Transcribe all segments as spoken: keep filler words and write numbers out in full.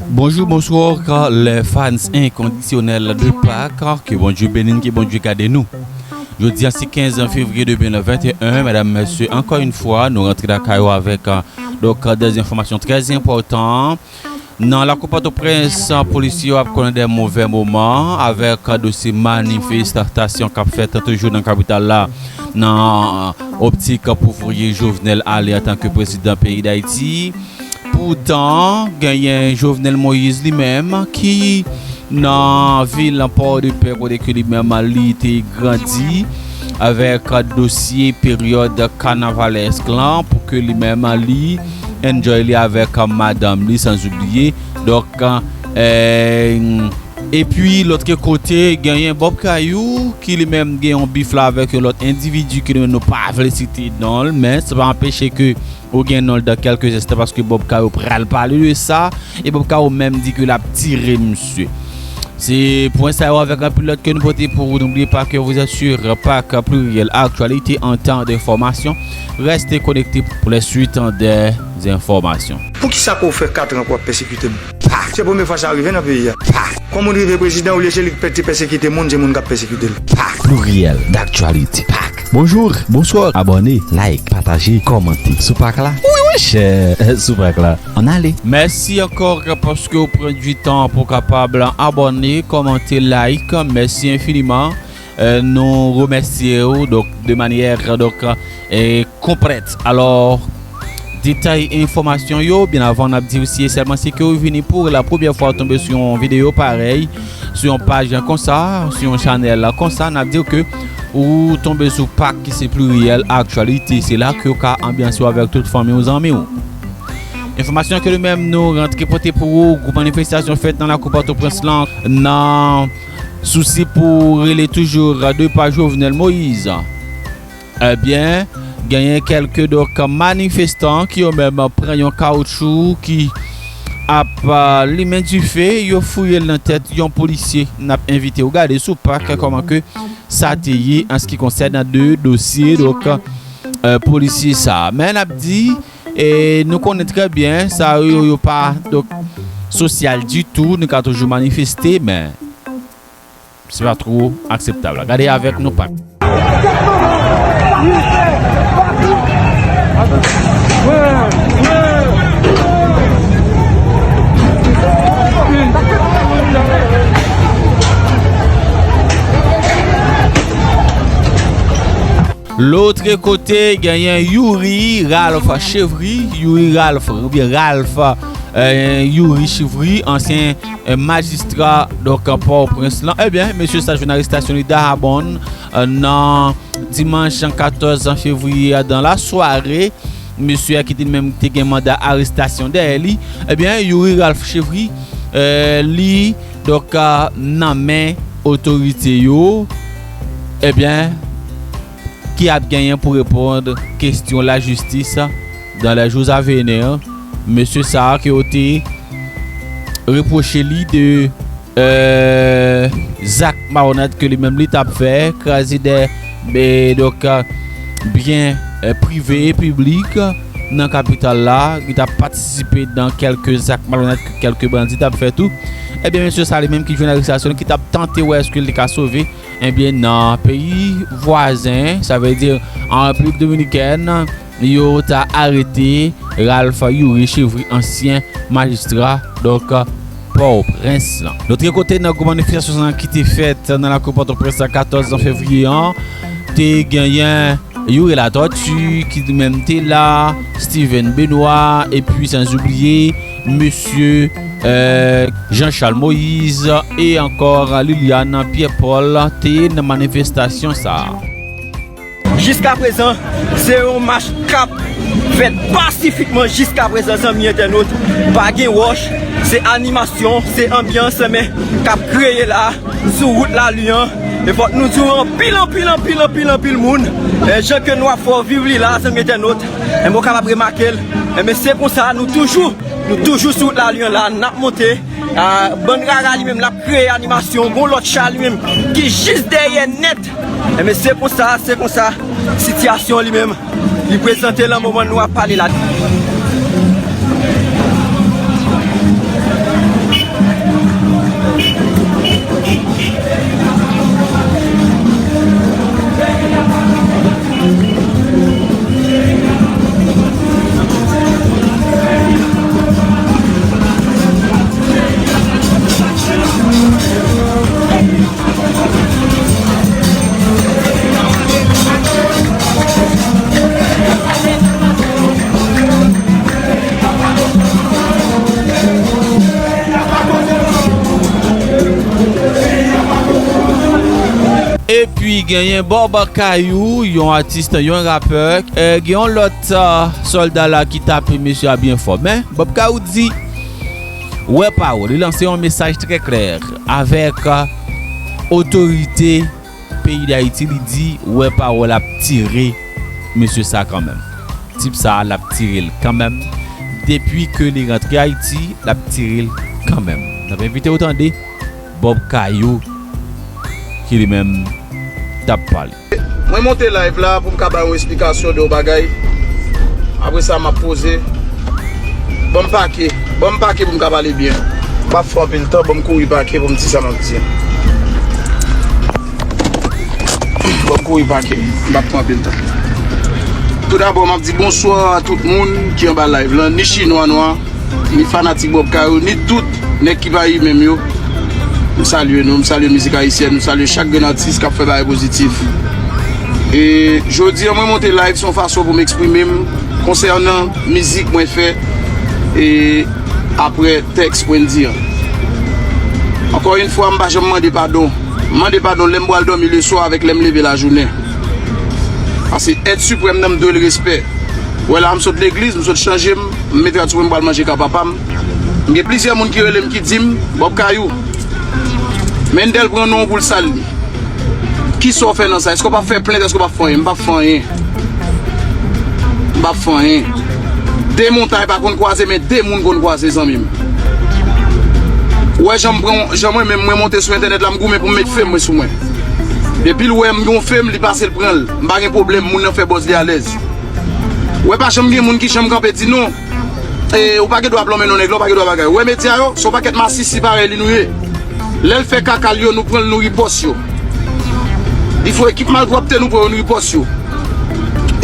Bonjou, bonswa, les fans enkondisyonèl de Pak, ke Bondye beni n, ke Bondye gade nou. Jodi a se kenz fevriye de mil venteyen, medam, mesye, ankò yon fwa, nou rantre lakay ou avèk, euh, donk, euh, des enfòmasyon trè enpòtan. Nan lakou Pòtoprens, polisye yo ap konnen de movè moman avèk dosye manifestasyon k ap fèt toujou nan kapital la, nan optik pou voye Jovenel ale antanke prezidan peyi Dayiti. Poutan, genyen Jovenel Moïse li menm ki nan vil Pòdepè, kote ke li menm li te grandi, avèk dosye peryòd kanavalèsk lan, pou ke li menm li enjoy li avèk madanm li, san oubliye. Donk, eh, epi lòt kote, genyen Bob Kayou, ki li menm gen yon bif la avèk yon lòt endividi ke nou menm nou pa vle site non l, men sa pa anpeche ke ou gen non l dan kèlke enstan, paske Bob Kayou pral pale de sa, e Bob Kayou menm di ke l ap tire misye. Se pwen sa yo avèk anpil lòt ke nou pote pou ou. N'oubliez pas que vous êtes sur Pak Pluriel Actualité, un temps d'information. Restez connectés pour les suites des informations. Poukisa ke w fè kat an ke w ap pèsekite m? Se premye fwa sa rive nan peyi a. Kon moun rive prezidan, olye se li k pè-, te pèsekite moun, se moun k ap pèsekite l. Pak Pluriel d'Actualité. Pak. Bonjou, bonswa, abòne, like, pataje, kòmante. Sou Pak la? Wi, wi, chè, sou Pak la. Ann ale. Mèsi ankò paske w pran du tan pou w kapab abòne, kòmante, like. Mèsi enfiniman. Eh, nou remèsye w, donk, de manyè, donk, eh, konplèt. Alò, detay enfòmasyon yo, byen avan n ap di w si e sèlman si ke w vini pou la premyè fwa w tonbe sou yon videyo parèy, sou yon paj konsa, sou yon chanèl konsa, n ap di w ke ou tonbe sou Pak ki se Pluriel Actualité. Se la ke w ka anbyanse w avèk tout fanmi w, zanmi w. Enfòmasyon ke nou menm nou rantre pote pou ou, gwo manifestasyon fèt nan lakou Pòtoprens lan, nan sousi pou rele toujou de pa Jovenel Moïse. Ebyen, genyen kèlke, donk, manifestan ki yo menm pran yon kawoutchou ki ap, euh, limen dife, yo fouye l nan tèt yon polisye. N ap envite w gade sou Pak kòman ke sa te ye an se ki konsène de dosye, donk, euh, polisye sa. Men n ap di, e nou konnen trè byen, sa yo, yo pa, donk, sosyal ditou, nou ka toujou manifeste, men se pa two akseptab la. Gade avèk nou, Pak. Lòt kote, genyen Youri Ralph Chevry, Youri Ralph, oubyen Ralph, eh, Youri Chevry, ansyen, eh, majistra, donk, Pòtoprens lan. Ebyen, mesye sa jwenn arestasyon li Dahabon, eh, nan dimanch katòz fevriye a, dan la sware. Mesye a ki te menm te gen manda arestasyon dèyè li. Ebyen, Youri Ralph Chevry, eh, li, donk, eh, nan men otorite yo, ebyen, ki ap genyen pou reponn kesyon lajistis dans les jours à venir. Mesye sa a ke yo te repwoche li de, eh, zak malonèt ke li menm li t ap fè, kraze de, eh, donk, eh, byen, eh, prive e piblik nan kapital la, ki t ap patisipe nan kèlke zak malonèt ke kèlke bandi t ap fè tou. Ebyen, mesye sa li menm ki jwenn arestasyon, ki t ap tante wè èske li ka sove. Ebyen, nan peyi vwazen, sa vle di an Repiblik Dominikèn, yo ta arete Ralph Youri Chevry, ansyen majistra, donk, Pòtoprens lan. Lòt kote, nan gwo manifestasyon sa ki te fèt nan lakou Pòtoprens la katòz fevriye an, te genyen Youri Latortue, ki li menm te la, Steven Benoît, epi san oubliye mesye, eh, Jean Charles Moïse, e ankò Liliane Pierre Paul te nan manifestasyon sa a. Jiskaprezan, se yon mach k ap fèt pasifikman jiskaprezan, zanmi entènot. Pa gen wòch, se animasyon, se anbyans, men k ap kreye la. Sou wout Lali an. E fòk nou di w anpil, anpil, anpil, anpil, anpil moun, e, jan ke nou ap fè w viv li la, zanmi entènot, enben w kapab remake l. Enben se konsa, nou toujou, nou toujou sou wout Lali an la, n ap monte. A, bann rara li menm, l ap kreye animasyon, gon lòt cha li menm, ki jis dèyè nèt. Enben se konsa, se konsa, sitiyasyon li menm. Li prezante lan moman nou ap pale la. Genyen Bob Kayou, yon atis, yon rapè. Eh, gen yon lòt, ah, sòlda la ki tape mesye a byen fò. Men, Bob Kayou di, wè pawòl. Li lanse yon mesaj trè klè avèk, ah, otorite peyi Dayiti. Li di, wè pawòl ap tire mesye sa kanmenm. Tip sa a, l ap tire l kanmenm. Depi ke li rantre Ayiti, l ap tire l kanmenm. N ap envite w tande Bob Kayou, ki li menm t ap pale. Mwen monte live la pou m ka ba yon esplikasyon de yon bagay. Apre sa, m ap poze. Ban m pake. Ban m pake pou m ka pale byen. M p ap fè anpil tan, ban m kouri pake pou m di sa m ap di. Ban m kouri pake. M p ap pran anpil tan. Toudabò, m ap di bonswa a tout moun ki anba live lan, ni chinwa nwa, ni fanatik Bob Kayou, ni tout nèg ki pa imen m yo. M salye nou, m salye mizik ayisyèn, m salye chak grenn atis k ap fè bagay pozitif. E jodi a, mwen monte live, se yon fason pou m eksprime m konsènan mizik mwen fè, e apre tèks Wendy an. Ankò yon fwa, m pa janm mande padon. M mande padon lè m pral dòmi leswa avèk lè m leve lajounen. Paske èt siprèm nan, m dwe l respè. Wè la, m sot legliz, m sot chanje m, m mete rad sou mwen, m pral manje ka papa m. M gen plizyè moun ki rele m, ki di m, Bob Kayou, Mendel pran non w pou l sal li. Kisa w fè nan sa? Èske w p ap fè plent? Èske w p ap fè anyen? M p ap fè anyen. M p ap fè anyen. De montay pa konn kwaze, men de moun konn kwaze, zanmi m. Ou wè jan m pran, jan mwen menm mwen monte sou entènèt la, m goumen pou m met fem mwen sou mwen. Depi l wè m gen yon fem, li pase l pran l. M pa gen pwoblèm, moun nan fè buzz li alèz. Ou wè pa janm gen moun ki janm kanpe di non. E, ou pa gen dwa blòmen non nèg la, ou pa gen dwa bagay. Ou wè medya yo, se yon pakèt masisi parèy li nou ye. Lè l fè kaka l yo, nou pran l, nou ripòs yo. Li fè ekip malpwòpte, nou pran yo, nou ripòs yo.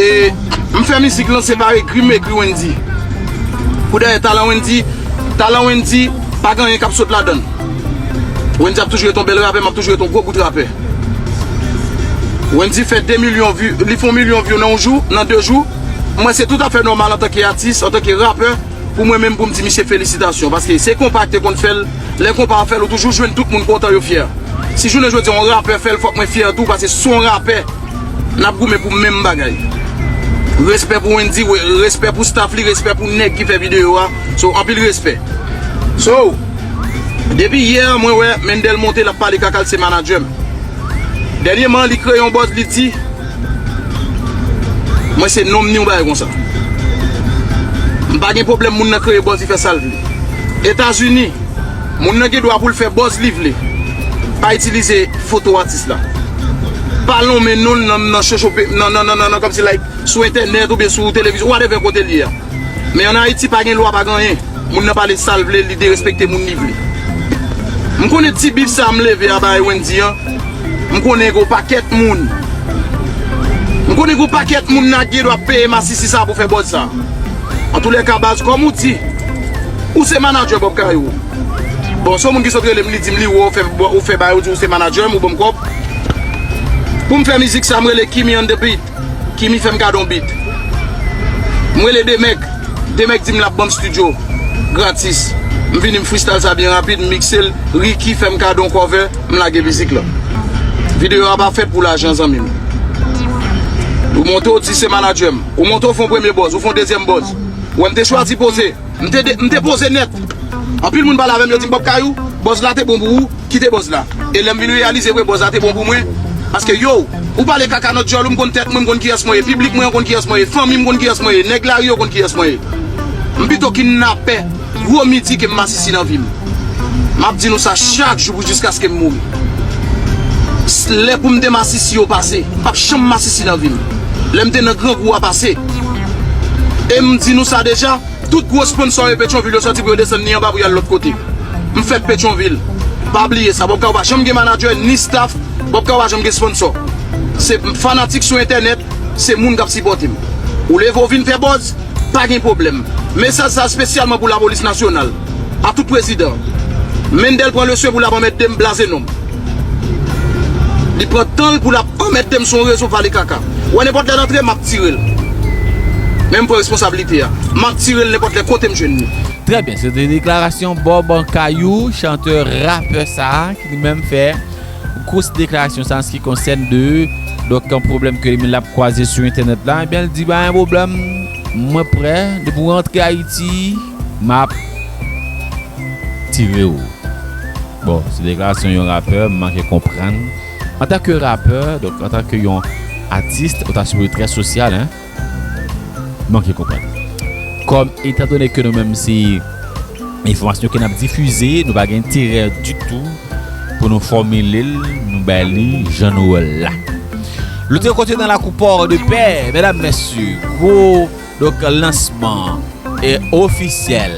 E m fè mizik lan, se pa egri m egri Wendy. Pou dèyè talan Wendy, talan Wendy, pa gen anyen k ap sot ladan l. Wendy ap toujou ret yon bèl rapè, m ap toujou ret yon gwo bout rapè. Wendy fè de milyon view, li fè yon milyon view nan yon jou, nan de jou. Mwen, se tout afè nòmal antanke atis, antanke rapè, pou mwen menm pou m di misye felisitasyon, paske se konpa ki te konn fè l. Lè konpa ap fè l, ou toujou jwenn tout moun kontan, yo fyè. Si jounen jodi a yon rapè fè l, fòk mwen fyè tou, paske se yon rapè. N ap goumen pou menm bagay. Respè pou Wendy, we-, respè pou staff li, respè pou nèg ki fè videyo a. So, anpil respè. So, depi yè, mwen wè Mendel monte, l ap pale kaka l, se manadjè m. Dènyèman, li kreye yon buzz, li di, mwen se nonm ni yon bagay konsa. M pa gen pwoblèm, moun nan kreye buzz, li fè sa l vle. Etazini, moun nan gen dwa pou l fè buzz li vle. Pa itilize foto atis la. Pa lonmen non l nan, nan chochope, nan, nan, nan, nan, nan, kòmsi like, sou entènèt oubyen sou televizyon, whatever kote l ye a. Men ann Ayiti, pa gen lwa, pa gen anyen. Moun nan pale sa l vle, li derespekte moun li vle. M konnen ti bif sa m leve a bay Wendy an. M konnen gen yon pakèt moun. M konnen gen yon pakèt moun nan ki dwa peye masisi sa pou fè buzz sa. Antoulèka, baz, kòm ou di, ou se manadjè Bob Kayou. Bon, se yon moun ki sot rele m, li di m li wè w fè, ou fè bagay, ou di ou se manadjè m, ou ban m kòb. Pou m fè mizik sa, m rele Kimi on the beat. Kimi fè m kado yon beat. M rele Demèk. Demèk di m l ap ban m studio gratis. M vini, m freestyle sa byen rapid, m mikse l. Ricky fè m kado yon cover, m lage mizik la. Videyo a pa fèt pou lajan, zanmi m. Ou monte, ou di se manadjè m. Ou monte, ou fè yon premye buzz, ou fè yon dezyèm buzz. Ou wè m te chwazi poze. M te de-, m te poze nèt. Anpil moun pale avè m, yo di m, Bob Kayou, buzz la te bon pou ou, kite buzz la. E lè m vin reyalize vre, buzz la te bon pou mwen. Paske yo, ou pale kaka nan djòl ou, m konn tèt mwen, m konn kiyès mwen ye. Piblik mwen an konn kiyès mwen ye. Fanmi m konn kiyès mwen ye. Nèg lari yo konn kiyès mwen ye. M pito kidnapè gwo midi ke m masisi nan vi m. M ap di nou sa chak jou pou jiskaske m mouri. S-, lè pou m te masisi yo pase. M p ap janm masisi nan vi m. Lè m te nan grangou a pase. E m di nou sa deja, tout gwo sponsò yo Petyonvil yo sòti pou yo desann ni anba pou y al lòt kote. M fèt Petyonvil. Pa bliye sa, Bob Kayou pa janm gen manadjè, ni staff, Bob Kayou pa janm gen sponsò. Se fanatik sou entènèt, se moun k ap sipòte m. Ou leve, ou vin fè buzz, pa gen pwoblèm. Mesaj sa espesyalman pou lapolis nasyonal, a tout prezidan. Mendel pran lesyon pou l ap anmède m, blaze non m. Li pran tan l pou l ap anmède m sou yon rezo pale kaka. Wè nenpòt lè l antre, m ap tire l. Men m pran responsablite a. M ap tire l nenpòt lè kote m jwenn li. Trè byen, se te deklarasyon Bob Kayou, chantè rapè sa a, ki li menm fè kous deklarasyon sa an se ki konsène de, donk, yon pwoblèm ke li menm l ap kwaze sou entènèt la, ebyen, l di, "Pa gen pwoblèm, mwen prè, depi w rantre Ayiti, m ap tire w." Bon, se deklarasyon yon rapè, m manke konprann. Antanke rapè, donk, antanke yon atis, ou ta sipoze trè sosyal, en. Manke konprann. Kòm, etandone ke nou menm se enfòmasyon ke n ap difize, nou pa gen enterè ditou pou nou fòmile l, nou bay li jan nou wè l la. Lòt kote nan lakou Pòdepè, medam, mesye, gwo, donk, lansman e ofisyèl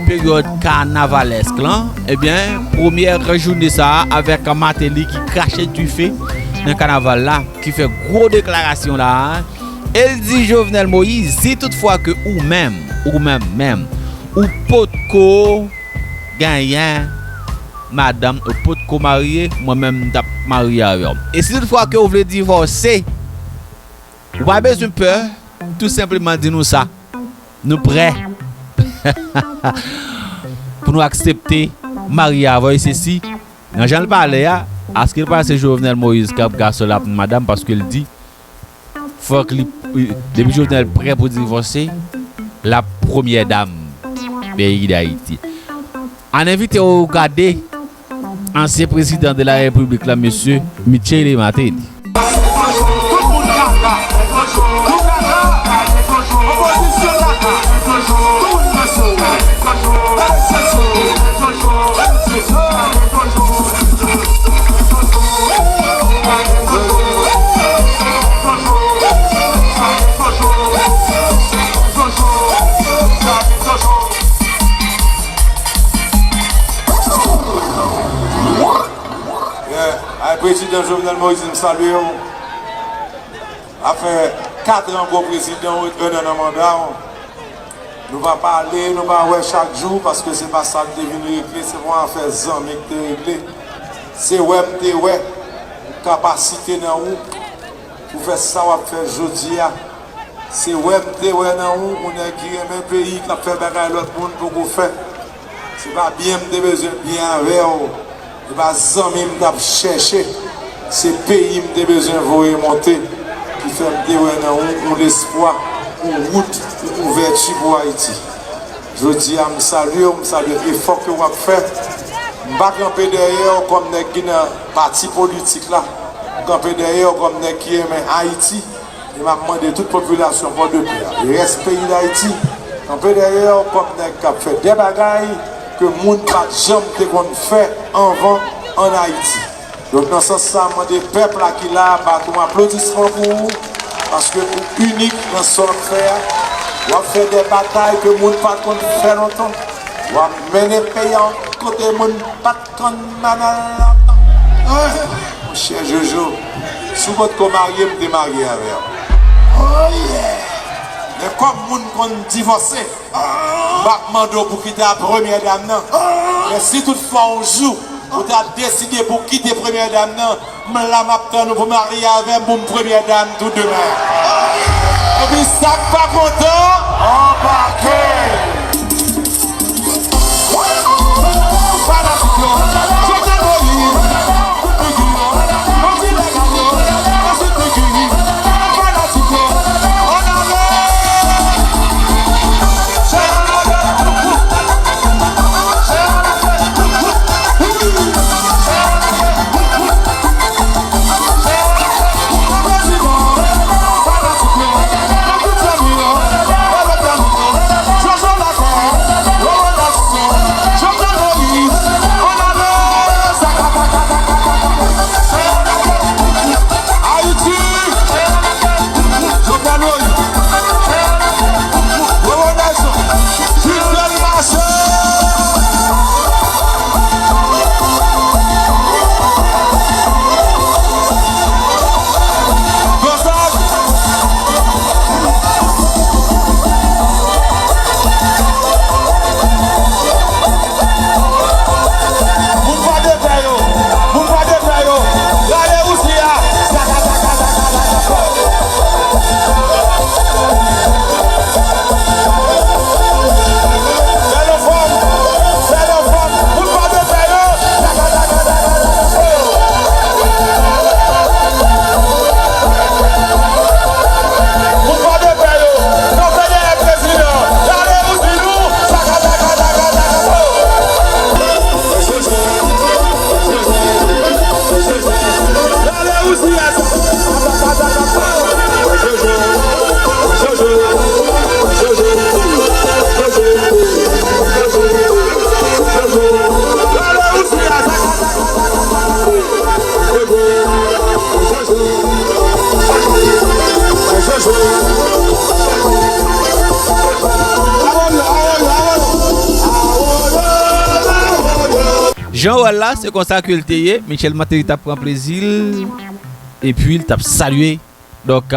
peryòd kanavalèsk lan, ebyen, premyè jounen sa a avèk Martelly ki krache dife nan kanaval la, ki fè gwo deklarasyon la a, e l di Jovenel Moïse, si toutfwa ke ou menm, ou menm menm, ou potko genyen madanm, ou potko marye, mwen menm m t ap marye avè w. E si toutfwa ke w vle divòse, ou pa bezwen pè, tou senpleman di nou sa. Nou prè pou nou aksepte marye avè w, e sesi, nan jan l pale a, aske l pral se Jovenel Moïse k ap gason l ap madanm, paske l di, fòk li, depi Jovenel prè pou divòse, l ap premyè dam peyi Dayiti. Ann envite w gade ansyen prezidan de la repiblik la, mesye Michele Martelly. Yeah. Ay, prezidan Jovenel Moïse, m salye w. Sa fè kat an ke w prezidan, w ret en an nan manda w. Nou pa pale, nou pa wè chak jou, paske se pa sa k te vin regle, se pa yon afè zanmi k te regle. Se wè m te wè kapasite nan ou pou fè sa w ap fè jodi a. Se wè m te wè nan ou, yon nèg ki renmen peyi, k ap fè bagay lòt moun poko fè. Se pa byen m te bezwen byen avè w. Se pa zanmi m t ap chèche. Se peyi m te bezwen voye monte. Ki fè m te wè nan ou yon lespwa, yon wout, yon ouvèti pou Ayiti. Jodi a, m salye w, m salye efò ke w ap fè. M pa kanpe dèyè w kòm nèg ki nan pati politik la. M kanpe dèyè w kòm nèg ki renmen Ayiti. E m ap mande tout popilasyon Pòdepè a, e rès peyi Dayiti, kanpe dèyè w kòm nèg k ap fè de bagay ke moun pa t janm te konn fè anvan ann Ayiti. Donk, nan sans sa, m mande pèp la ki la a bat yon aplodisman pou ou, paske ou inik nan sa w ap fè a. W ap fè de batay ke moun pa t konn fè lontan. W ap mennen peyi a yon kote moun pa t konn mennen l lontan. Monchè Jojo, si w potko marye, m te marye avè w. Oh yeah! Men kòm moun konn divòse, m p ap mande w pou kite a premyè dam nan. Men si toutfwa yon jou ou ta deside pou kite premyè dam nan, m la m ap tann ou pou marye avè m pou m premyè dam tou demen. Epi sa k pa kontan, anbake! Jan w wè l la, se konsa ke l te ye. Michel Martelly t ap pran plezi l, epi l t ap salye, donk,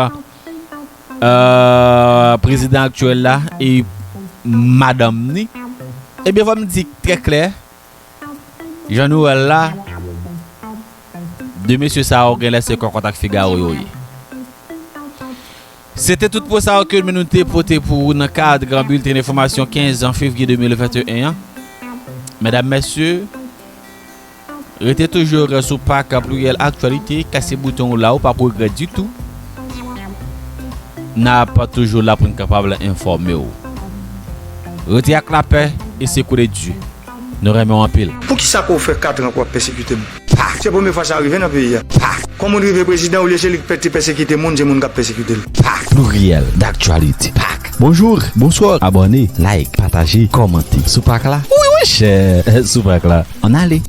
euh, prezidan aktyèl la e madanm ni. Ebyen, fò m di trè klè, jan nou wè l la, de mesye sa yo genlè se kòkòt ak figawo yo ye. Se te tout pou sa yo ke nou te pote pou ou nan kad gran bilten enfòmasyon kenz jan fevriye de mil venteyen an. Medam, mesye, rete toujou sou pak Pluriel Actualité, kase bouton ou la, ou p ap regrèt ditou. N ap toujou la pou n kapab enfòme w. Rete ak lapè e se kou de Dye. Nou renmen w anpil. Poukisa ke w fè kat an ke w ap pèsekite m? Se premye fwa sa rive nan peyi a. Kòm moun rive prezidan, olye se li k pè- te pèsekite moun, se moun k ap pèsekite l. Pluriel d'actualité. Pak. Bonjour, bonsoir. Abòne, like, pataje, kòmante. Sou pak la. Wi, wi, chè. Sou pak la. Ann ale.